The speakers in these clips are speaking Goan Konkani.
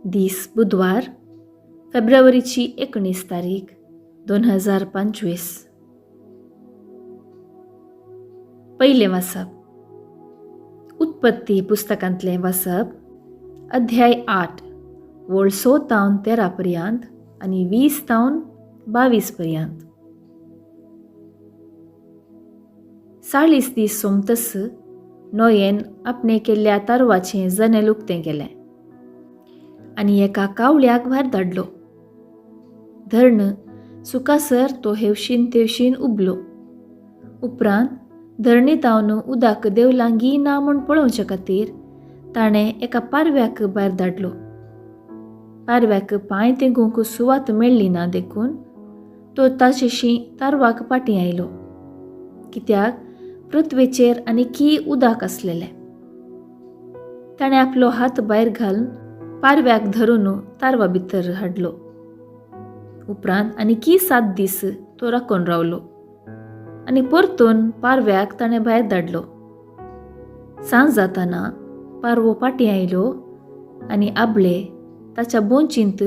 दीस बुधवार, फेब्रुवारीची 19 तारीख 2025. पयलें वाचप, उत्पत्ती पुस्तकांतलें वाचप, अध्याय 8 वळ 6 तावन 13 पर्यंत आनी 20 तावन 22 पर्यंत. 40 दीस सोमतस नोयेन आपणे केल्ल्या तारवाचें जनेल उक्तें केलें आनी एका कावळ्याक भायर धाडलो. धरण सुकासर तो हेवशीन तेवशीन उबलो. उपरांत धरणी तावन उदक देवलांगी ना म्हूण पळोवचे खातीर ताणें एका पारव्याक भायर धाडलो. पारव्याक पांय तेंकूंक सुवात मेळ्ळी ना देखून तो ताचेशी तारवाक फाटीं आयलो, कित्याक पृथ्वेचेर आनीकी उदक आसलेलें. ताणें आपलो हात भायर घालून पारव्याक धरून तारवा भितर हाडलो. उपरांत आनीकी 7 दीस तो राखून रावलो आनी परतून पारव्याक ताणें भायर धाडलो. सांज जातना पारवो फाटीं आयलो आनी आबळे ताच्या बोंचींत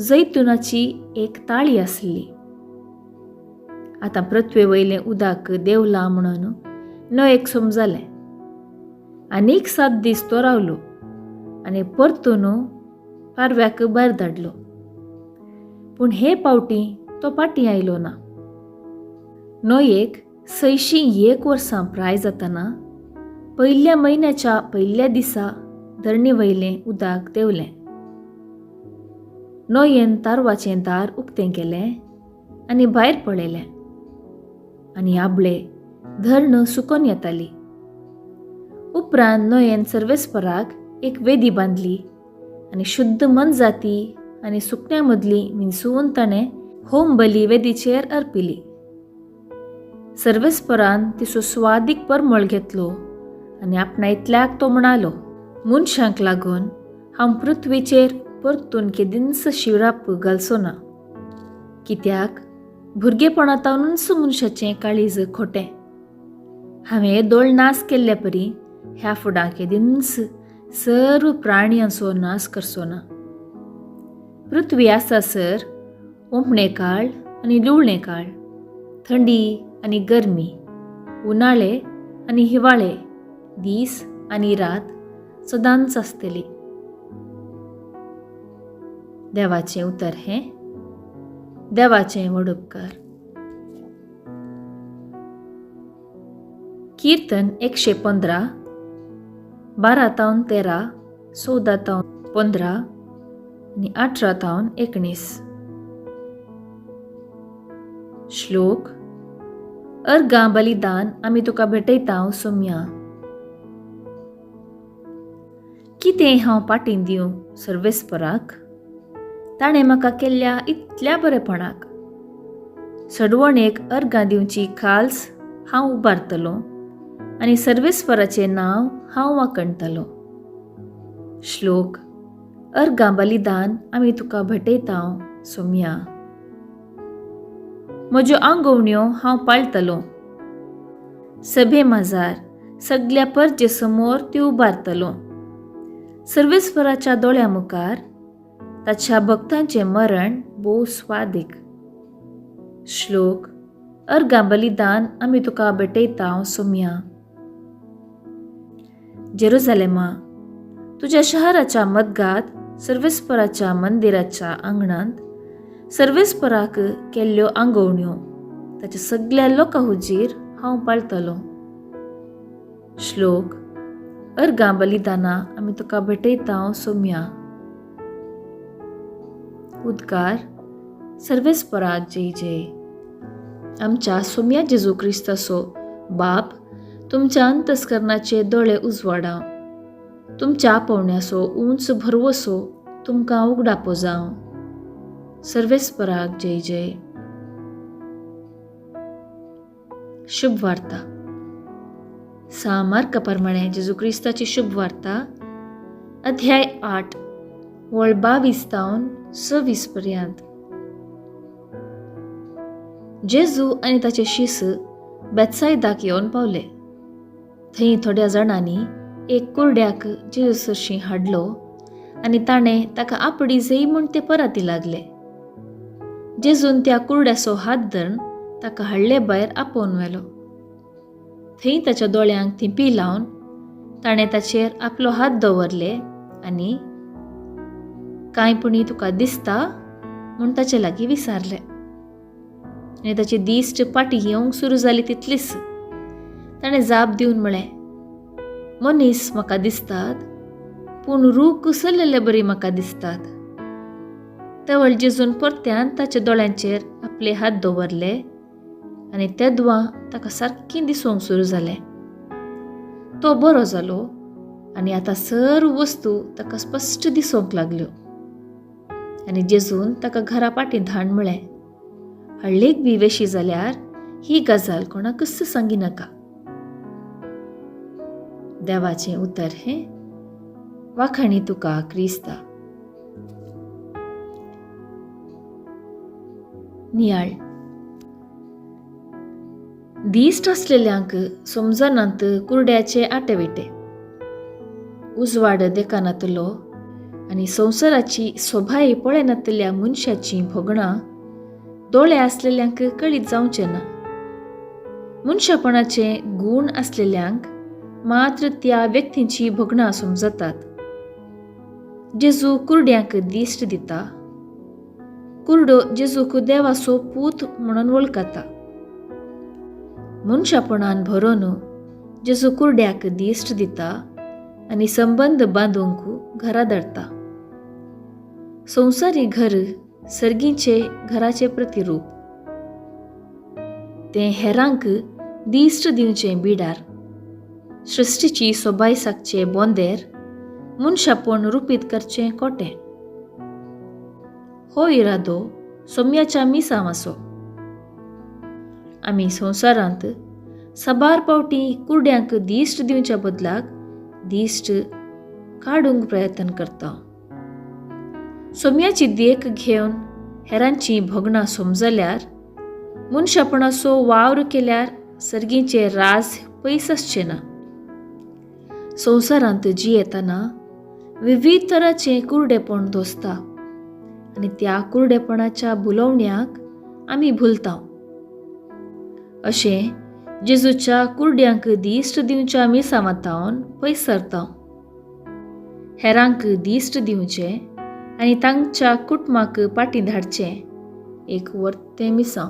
जैतुनाची एक ताळी आसली. आतां पृथ्वे वयलें उदक देवलां म्हणून नोयेक समजलें. आनीक 7 दीस तो रावलो आनी परतून पारव्याक भायर धाडलो, पूण हे पावटी तो फाटीं आयलो ना. नोयेक 601 वर्सां प्राय जातना पयल्या म्हयन्याच्या पयल्या दिसा धरणी वयलें उदक देंवलें. नोयेन तारवाचें दार उक्तें केलें आनी भायर पळयलें आनी आबळे धरण सुकोन येताली. उपरांत नोयेन सर्वेस्पराक एक वेदी बांदली आनी शुद्ध मनजाती आनी सुकण्या मदली विंचून ताणें होम बली वेदीचेर अर्पिली. सर्वेस्परान तिचो स्वादीक परमळ घेतलो आनी आपणा इतल्याक तो म्हणालो, मनशांक लागून हांव पृथ्वीचेर परतून केदींच शिवराप घालचो ना, कित्याक भुरगेपणांतूच मनशाचें काळीज खोटें. हांवें दोळ नास केल्ल्या परी ह्या फुडां केदींच सर्व प्राण्यांचो नाश करचो ना. पृथ्वी आसा सर ओंपणे काळ आनी लुवणे काळ, थंडी आनी गरमी, उनाळे आनी हिवाळे, दीस आनी रात सदांच आसतली. देवाचें उतर हें, देवाचें व्हड उपकार. कीर्तन 115, 12 तावन 13, 14 तावन 15 आनी 18 तावन 19. श्लोक, अर्गां बलिदान आमी तुका भेटयता सोम्या. कितें हांव पाटीं दिवं सर्वेस्पराक, ताणें म्हाका केल्ल्या इतल्या बरेपणाक. सडवणेक अर्गां दिवची खाल्स हांव उबारतलो आनी सर्वेस्पराचें नांव हांव वाखणतलो. श्लोक, अर्गां बलिदान आमी तुका भेटयता सोम्या. म्हज्यो आंगवण्यो हांव पाळटलो, सभे माजार सगल्या परजे समोर त्यो उबारतलो. सर्वेस्पराच्या दोळ्या मुखार ताच्या भक्तांचें मरण भोव स्वादीक. श्लोक, अर्गां बलिदान आमी तुका भेटयता सोम्या. जेरुजालेमा, तुज्या शहराच्या मदगात सर्वेस्पराच्या मंदिराच्या आंगणांत सर्वेस्पराक केल्ल्यो आंगवण्यो ताच्या सगल्या लोकां हुजीर हांव पाळटलो. श्लोक, अर्गां बलिदाना आमी तुका भेटयता सोम्या. उद्गार, सर्वेस्पराक जय जय. आमच्या सोम्या जेजू क्रिस्ताचो बाप तुमच्या अंतस्करणाचे दोळे उजवाडां, तुमच्या आपोवण्याचो उंच भरवसो तुमकां उगडापो जावं. सर्वेस्पराक जय जय. शुभ वार्ता. सा मार्का प्रमाणे जेजू क्रिस्ताची शुभ वार्ता, अध्याय 8 वळ 22 तावन 26 पर्यंत. जेजू आनी ताचे शिस बेतसायदाक येवन पावले. थंय थोड्या जाणांनी एक कुरड्याक जेजू सरशीं हाडलो आनी ताणें ताका आपडी जय म्हूण ते पराती लागले. जेजून त्या कुरड्याचो हात धरून ताका हाडले भायर आपोवन व्हेलो. थंय ताच्या दोळ्यांक थिंपी लावन ताणें ताचेर आपलो हात दवरले आनी कांय पुणी तुका दिसता म्हूण ताचे लागीं विचारलें. आनी ताची दिश्ट पाटी येवंक सुरू जाली तितलीच ताणें जाप दिवन म्हळें, मनीस म्हाका दिसतात पूण रूख उसरलेले बरी म्हाका दिसतात. तवळ जेजून परत्यान ताच्या दोळ्यांचेर आपले हात दवरले आनी तेदवां ताका सारकें दिसूंक सुरू जालें. तो बरो जालो आनी आतां सर्व वस्तू ताका स्पश्ट दिसूंक लागल्यो. आनी जेजून ताका घरा पाटी धाड म्हळें, हळ्ळेक बी वेशी जाल्यार ही गजाल कोणाकूच सांगिनाका. देवाचें उतर हें. वाखाणी तुका क्रिस्ता. नियाळ. दिश्ट आसलेल्यांक समजनात कुरड्याचे आटेविटे, उजवाड देखानातलो आनी संवसाराची सोभाय पळयनातल्या मनशाचीं भोगणां दोळे आसलेल्यांक कळीत जावचें ना. मनशापणाचे गूण आसलेल्यांक मात्र त्या व्यक्तींची भोगणां समजतात. जेजू कुरड्यांक दिश्ट दिता. कुरडो जेजूक देवाचो पूत म्हणून वळखता. मनशापणान भरोन जेजू कुरड्याक दिश्ट दिता आनी संबंद बांदूंक घरा धाडटा. संवसारी घर सर्गीचे घराचे प्रतिरूप. तें हेरांक दिश्ट दिवचें बिडार, सृश्टीची सोबाय सागचे बोंदेर, मनशापण रुपीत करचें कोटें. हो इरादो सोम्याच्या मिसांव आसो. आमी संवसारांत साबार पावटी कुरड्यांक दिश्ट दिवच्या बदलाक दिश्ट काडूंक प्रयत्न करता. सोम्याची देख घेवन हेरांची भोगणां समजल्यार, मनशापणाचो वावर केल्यार सर्गीचे राज पयस आसचें ना. संवसारांत जियेतना विविध तराचें कुरडेपण दोसता आनी त्या कुरडेपणाच्या भुलोवण्याक आमी भुलता. अशें जेजूच्या कुरड्यांक दिश्ट दिवच्या मिसांवांतावन पयस सरता. हेरांक दिश्ट दिवचें आनी तांच्या कुटुंबाक पाटी धाडचें एक वर्तें मिसांव.